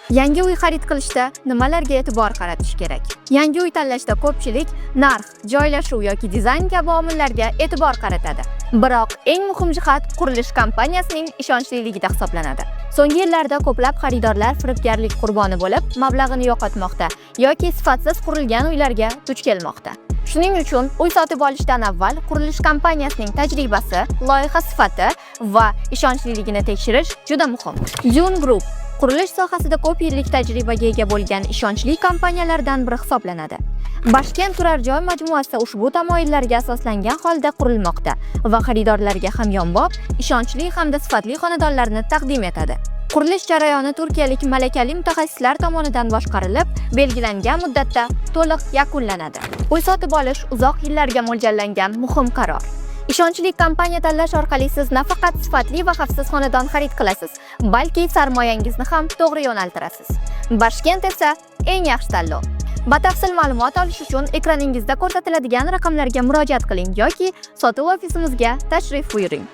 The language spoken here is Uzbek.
Yangi uy xarid qilishda nimalarga e'tibor qaratish kerak? Yangi uy tanlashda ko'pchilik narx, joylashuv yoki dizayn kabi omillarga e'tibor qaratadi. Biroq eng muhim jihat qurilish kompaniyasining ishonchliligida hisoblanadi. So'nggi yillarda ko'plab xaridorlar firibgarlik qurboni bo'lib, mablag'ini yo'qotmoqda yoki sifatsiz qurilgan uylarga duch kelmoqda. Shuning uchun uy sotib olishdan avval qurilish kompaniyasining tajribasi, loyiha sifati va ishonchliligini tekshirish juda muhim. Dune Group qurilish sohasida ko'p yillik tajribaga ega bo'lgan ishonchli kompaniyalardan biri hisoblanadi. Bashkent turar joy majmuasi ushbu tamoyillarga asoslangan holda qurilmoqda va xaridorlarga hamyonbop, ishonchli hamda sifatli xonadonlarni taqdim etadi. Qurilish jarayoni turkiyalik malakali mutaxassislar tomonidan boshqarilib, belgilangan muddatda to'liq yakunlanadi. Uy sotib olish uzoq yillarga mo'ljallangan muhim qaror. Ishonchli kompaniya tanlash orqali siz nafaqat sifatli va xavfsiz xonadon xarid qilasiz, balki sarmoyangizni ham to'g'ri yo'naltirasiz. Bashkent esa eng yaxshi tanlov. Batafsil ma'lumot olish uchun ekraningizda ko'rsatiladigan raqamlarga murojaat qiling yoki sotuv ofisimizga tashrif buyuring.